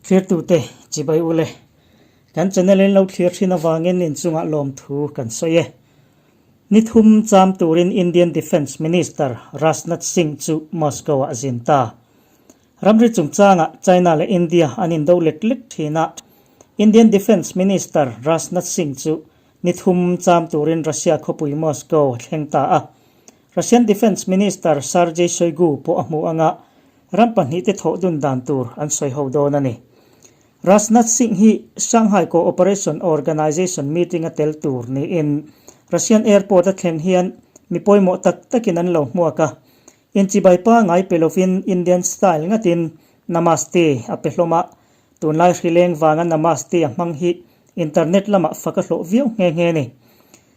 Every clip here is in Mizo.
Thlirtute chibai ule. Kan channel in lo thlir thin avangin inchungah lawmthu kan sawi e. Ni thum cham turin Indian Defence Minister Rajnath Singh chu Moscow-ah a zin ta. Ramri chungchangah China leh India an indo lek lek thin a, Indian Defence Minister Rajnath Singh chu ni thum cham turin Russia khawpui Moscow a thleng ta a. Russian Defence Minister Sergei Shoigu pawh a hmu anga ram pahnihte thawh dun dan tur an sawi ho dawn a ni. Rajnath Singh hi Shanghai Cooperation Organization meeting a tel tur niin Russian airport a thlen hian mi pawimawh tak takin an lo hmuak a. Inchibai pangai pe lovin Indian style ngatin Namaste a pe hlawm a, tunlai hrileng vanga Namaste a hmang hi internet lamah fak a hlawh viau nghe nghe a ni.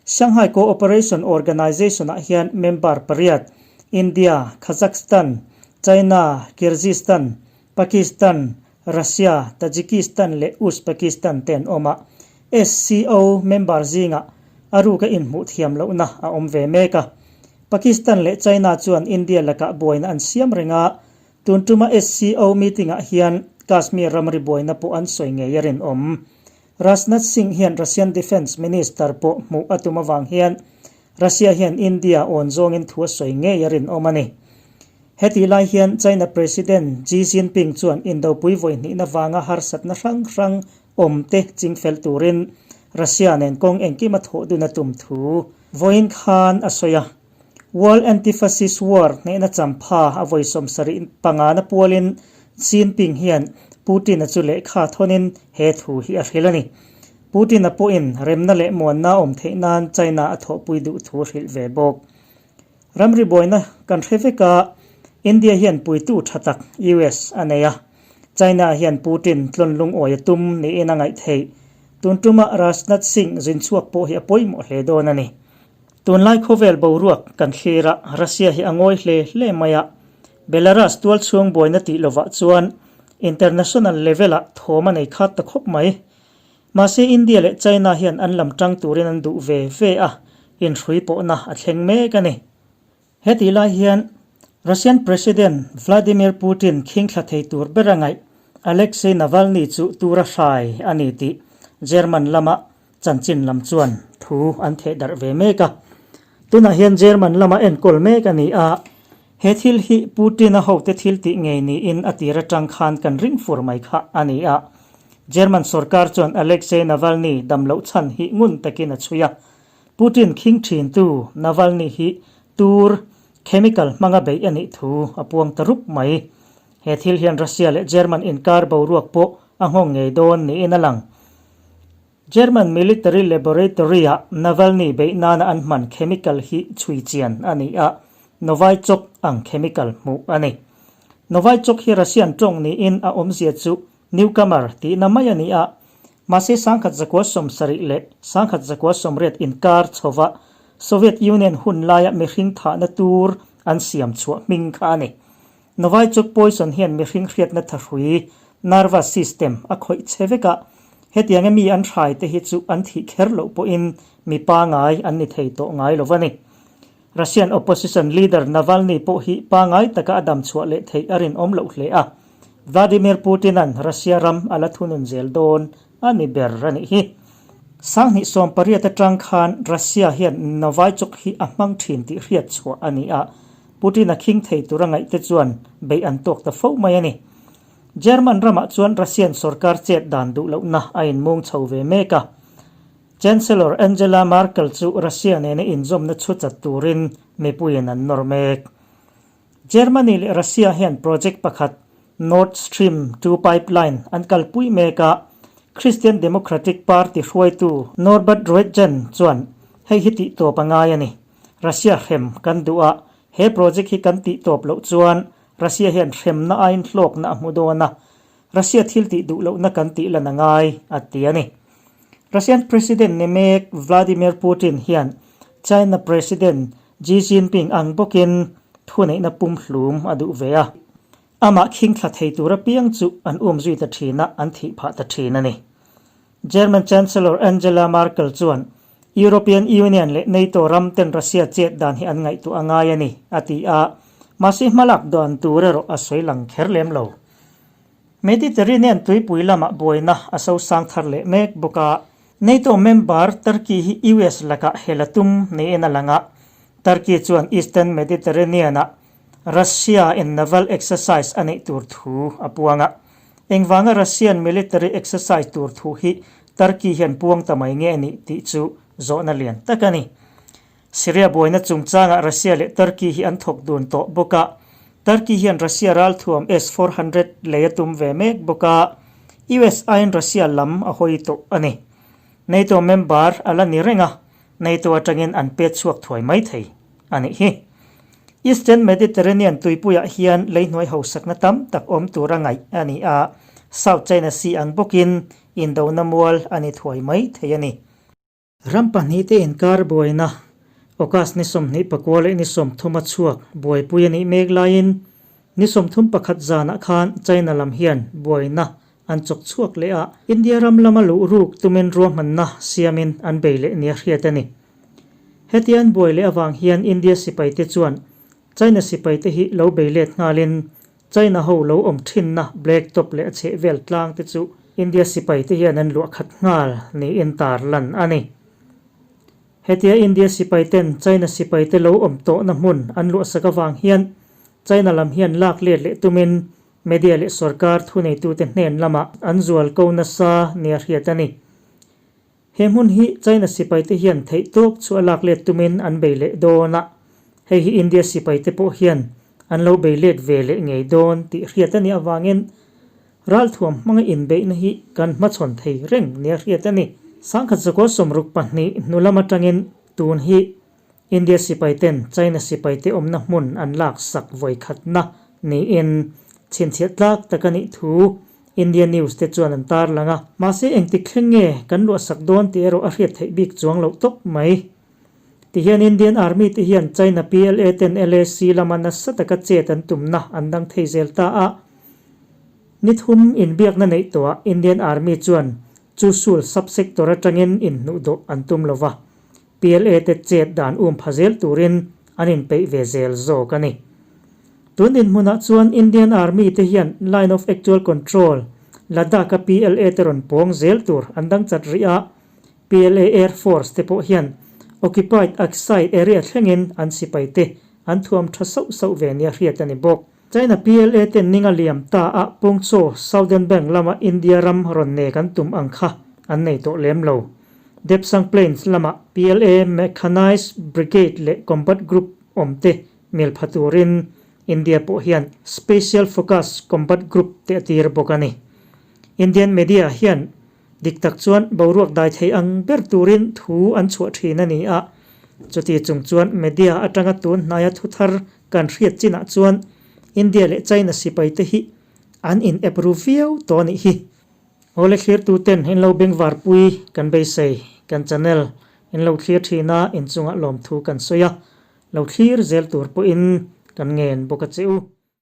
Shanghai Cooperation Organization-ah hian member pariat, India, Kazakhstan, China, Kyrgyzstan, Pakistan, Russia, Tajikistan leh Uzbekistan te an awm a. SCO member zingah a ruka inhmuh thiam lohna a awm ve mek a. Pakistan leh China chuan India lakah buaina an siam reng a, tun tuma SCO meeting-ah hian Kashmir ramri buaina pawh an sawi ngei a rinawm. Rajnath Singh hian Russian Defence Minister pawh hmuh a tum avang hian Russia hian India awn zawngin thu a sawi ngei a rinawm a ni. Hetih lai hian China President Xi Jinping chuan indopui vawihnihna vanga harsatna hrang hrang awmte chingfel turin Russia nen kawng engkim a thawh dun a tum thu vawiin khan a sawi a. World Anti-Fascist War hnehna champha a vawi 75 na pualin Xi Jinping hian Putin-a chu lehkha thawnin he thu hi a hrilh a ni. Putin-a pawhin remna leh muanna awm theih nan China a thawhpui duh thu a hrilh ve bawk. Ramri buaina kan hre vek a, India hian puitu tha tak US a nei a, China hian Putin tlawn lungawi a tum niin a ngaih theih. Tun tuma Rajnath Singh zinchhuak pawh hi a pawimawh hle dawn a ni. Tunlai khawvel boruak kan thlir a, Russia hi a ngawi hle hle mai a, Belarus tualchhung buaina tih lovah chuan international level-ah thawm a nei khat ta khawp mai. Mahse India leh China hian an lam tang turin an duh ve ve a, inhrui pawhna a thleng mek a ni. Hetih lai hian Russian President Vladimir Putin khingthla thei tur ber a ngaih Alexei Navalny chu tura hrai a ni tih German lama chanchin lam chuan thu an theh darh ve mek a. Tunah hian German lama enkawl mek a ni a, he thil hi Putin-a hote thil tih ngei niin a tir atang khan kan ring fur mai kha a ni a. German sorkar chuan Alexei Navalny dam loh chhan hi ngun takin a chhui a. Putin khing thintu Navalny hi tur chemical hmanga beih a nih thu a puang ta rup mai. He thil hian Russia leh German inkar boruak pawh a nghawng ngei dawn niin a lang. German military laboratory-ah Navalny beih nana an hman chemical hi chhui chian a ni a, Novichok ang chemical hmuh a ni. Novichok hi Russian tawng niin a awmzia chu Newcomer tihna mai a ni a, mahse 1970 leh 1980 inkar chhova Soviet Union hun laia mihring thahna tur an siam chhuah hming kha a ni. Novichok poison hian mihring hriatna thahrui, nervous system, a khawih che vek a, hetianga mi an hrai te hi chu an thih kher loh pawhin mi pangai an ni thei tawh ngai lo va ni. Russian opposition leader Navalny pawh hi pangai taka a dam chhuah leh theih a rinawm loh hle a, Vladimir Putin-a'n Russia ram a la thunun zel dawn a ni ber a nih hi. 2018 atang khan Russia hian Novichok hi a hmang thin tih hriat chhuah a ni a, Putin-a khing thei tura ngaihte chuan beih an tawk ta fo mai a ni. German ramah chuan Russian sorkar chet dan duh lohna a inmung chho ve mek a. Chancellor Angela Merkel chu Russia nena inzawmna chhu chat turin mipuiin an nawr mek. Germany leh Russia hian project pakhat Nord Stream 2 pipeline an kalpui mek a, Christian Democratic Party hruaitu Norbert Roettgen chuan hei hi tihtawp a ngai a ni. Russia hrem kan duh a, he project hi kan tihtawp loh chuan Russia hian hremna aiin hlawkna a hmu dawn a, Russia thil tih duh lohna kan tih lan a ngai, a ti a ni. Russian President ni mek Vladimir Putin hian China President Xi Jinping ang bawkin thuneihna pumhlum a duh ve a. Amah khingthla thei tur apiang chu an umzui ta thin a, an thih phah ta thin a ni. German Chancellor Angela Merkel chuan European Union leh NATO ram ten Russia chet dan hi an ngaihtuah a ngai a ni, a ti a. Mahse hmalak dan tur erawh a sawi lang kher lem lo. Mediterranean tuipui lamah buaina a sosang thar leh mek bawk a. NATO member Turkey hi US lakah hel a tum niin a lang a. Turkey chuan Eastern Mediterranean-ah Russia in naval exercise a neih tur thu a puang a. Engvanga Russian military exercise tur thu hi Turkey hian puang ta mai nge a nih tih chu zawhna lian tak a ni. Syria buaina chungchangah Russia leh Turkey hi an thawk dun tawh bawk a, Turkey hian Russia ralthuam S-400 lei a tum ve mek bawk a, US aiin Russia lam a hawi tawh a ni. NATO member a la ni reng a, NATO atangin an pet chhuak thuai mai thei a nih hi. Eastern Mediterranean tuipuiah hian leihnuai hausakna tam tak awm tura ngaih a ni a, South China Sea ang bawkin indona mual a ni thuai mai thei a ni. Ram pahnihte inkar buaina August ni 24 leh ni 30 a chhuak buaipui a nih mek laiin ni 31 zanah khan China lam hian buaina an chawk chhuak leh a, India ram lama luh ruk tumin ruahmanna siamin an bei leh nia hriat a ni. Hetia an buai leh avang hian India sipaite chuan China sipaite hi lo bei let nghalin China ho lo awm thinna Black Top leh a chhehvel tlang te chu India sipai te hian an luah khat nghal niin tar lan a ni. Hetia India sipai ten China sipai te lo awm tawhna hmun an luahsak avang hian China lam hian lak let leh tumin media leh sorkar thuneitute hnen lamah an zual ko nasa nia hriat a ni. He hmun hi China sipaite hian theihtawp chu a lak let tumin an bei leh dawn a, hei hi India sipaite pawh hian an lo bei let ve leh ngei dawn tih hriat a nih avangin ralthuam hmanga inbeihna hi kan hmachhawn thei reng nia hriat a ni. Sangkhat zakua 62 hnu lam atangin tun hi India sipaiten China sipaite awmna hmun an laksak vawikhatna niin chhinchhiah tlak tak a nih thu India news te chuan an tarlang a. Mahse engtik thleng nge kan luahsak dawn tih erawh a hriat theih bik chuang loh tawp mai. Tihian Indian Army te hian China PLA ten LAC lama nasa taka chet an tumna an dang thei zel ta a. Ni thum inbiakna neih tawhah Indian Army chuan Chusul sub-sector atangin inhnuhdawh an tum lova. PLA te chet dan um pha zel turin an inpeih ve zel zawk a ni. Tun dinhmunah chuan Indian Army te hian Line of Actual Control, Ladakh-a PLA te rawn pawng zel tur an dang chat rih a, PLA Air Force te pawh hian Occupied Aksai area thlengin an sipai te an thuam tha sauh sauh ve nia hriat a ni bawk. China PLA ten ninga liam ta a Pongchaw Southern Bank lama India ram rawn nek an tum ang kha an nei tawh lem lo. Depsang Plains lama PLA Mechanized Brigade leh Combat Group awm te mel pha turin India pawh hian Special Focus Combat Group te a tir bawk a ni. Indian media hian Dik tak chuan boruak dai thei ang ber turin thu an chhuah thin a ni a, chuti chung chuan media atanga tun hnaia thu thar kan hriat chinah chuan India leh China sipai te hi an in ep ru viau tawh a nih hi. Awle thlirtu ten in lo bengvar pui kan beisei kan channel in lo thlir thin a inchungah lawmthu kan sawi a, lo thlir zel tur pawhin kan ngen bawk a che u.